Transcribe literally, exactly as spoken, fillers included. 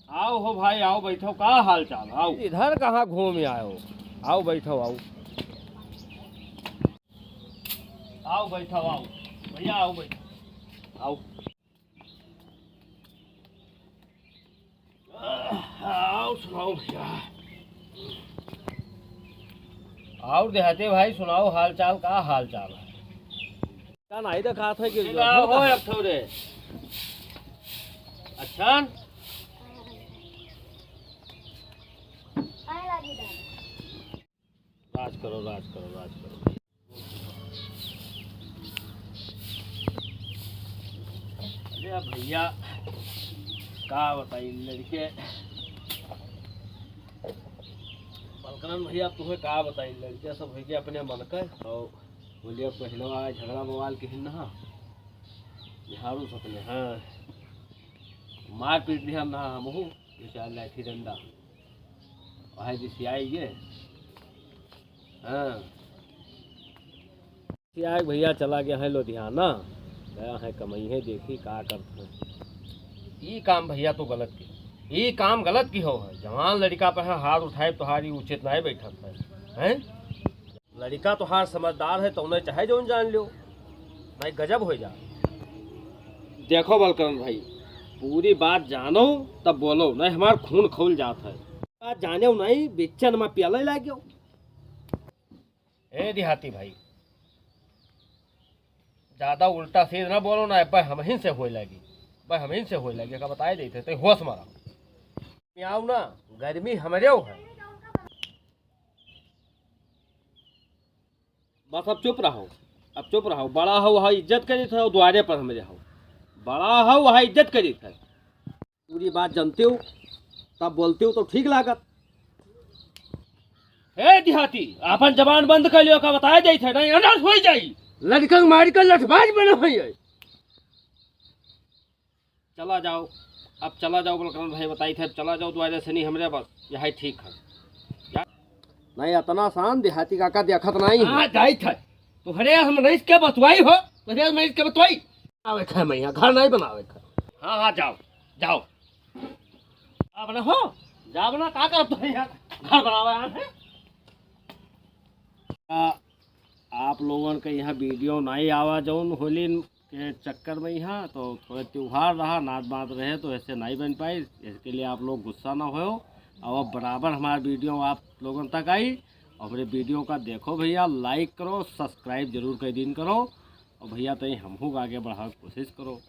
आओ हो भाई, आओ बैठो, का हाल चाल? आओ। इधर कहाँ घूम आयो? आओ बैठो, आओ। आओ बैठो, आओ। भैया आओ बैठो। आओ। आओ सुनाओ भैया। और देहाती भाई सुनाओ हाल चाल, का हाल चाल है? का नाई देखात है कि ठीक है, हो एक ठो रे। अच्छा। राज करो, राज करो, राज करो। अरे अब भैया, का बताई लड़के, बलकरन भैया, तुम्हें का बताई, लड़के सब होइके अपने मन के, और बोलिए पहलवा झगड़ा बवाल के हिन नहा, झाड़ू सपने, हाँ, मार पीट दिया नहा हमहू, बेचार लाठी डंडा, वही जिसियाई ये, हाँ। सियाई भैया चला गया है लुधियाना, गया है कमई है, देखी का करत है। ई काम भैया तो गलत की, ई काम गलत की हो है। जवान लड़का पे है हाथ उठाए, तोहारी उचित नाई बैठत है, हैं? लड़का तोहार समझदार है, तो उन्हें चाहे जौन जान लो, नहीं गजब हो जा। देखो बलकरन भाई, पूरी बात जानो तब बोलो, नहीं हमार खून खौल जात है। बात जाने नहीं, बेचन में प्याले लाग गयो। ए देहाती भाई, ज्यादा उल्टा सीध ना बोलो ना, अब हमहिन से होए लगी, अब हमहिन से होए लगी, का बताए देते, ते होश मारा। आओ ना, गर्मी हमरे है। बस अब चुप रहो, अब चुप रहो। बड़ा हो वहाँ इज्जत करी थे, द्वारे पर हमरे हो। बड़ा हो वहाँ इज्जत करी थे। पूरी बात जानते हो, तब बोलते हो तो ठीक लागत। ए देहाती, आपन जबान बंद कर लियो, का बताए जाई थे, नहीं अनर्थ हो जाई। लड़कन मार कर लठबाज बने हुई है। चला जाओ, अब चला जाओ, बलकरन भाई बताई थे, अब चला जाओ द्वारे से नहीं हमरे, बस यही ठीक है। जा। नहीं, इतना शान देहाती काका देखत नहीं है। हाँ, जाई थे। तोहरे हम रईस के बतवाई हो, तोहरे हम रईस के बतवाई। आवे खे मैं यहाँ, घर नहीं बनावे खे। हाँ, हाँ, जाओ, जाओ। अब ना हो, जाओ ना, का करत हो यहाँ? घर बनावे आए हैं। आ, आप लोगन के यहाँ वीडियो नहीं आवा जौन होली के चक्कर में यहाँ, तो थोड़े त्योहार रहा, नाच बात रहे, तो ऐसे नहीं बन पाई। इसके लिए आप लोग गुस्सा ना हो, और अब बराबर हमारा वीडियो आप लोगन तक आई। और हमारे वीडियो का देखो भैया, लाइक करो, सब्सक्राइब जरूर कर दिन करो, और भैया तई हमहू का आगे बढ़ावे की कोशिश करो।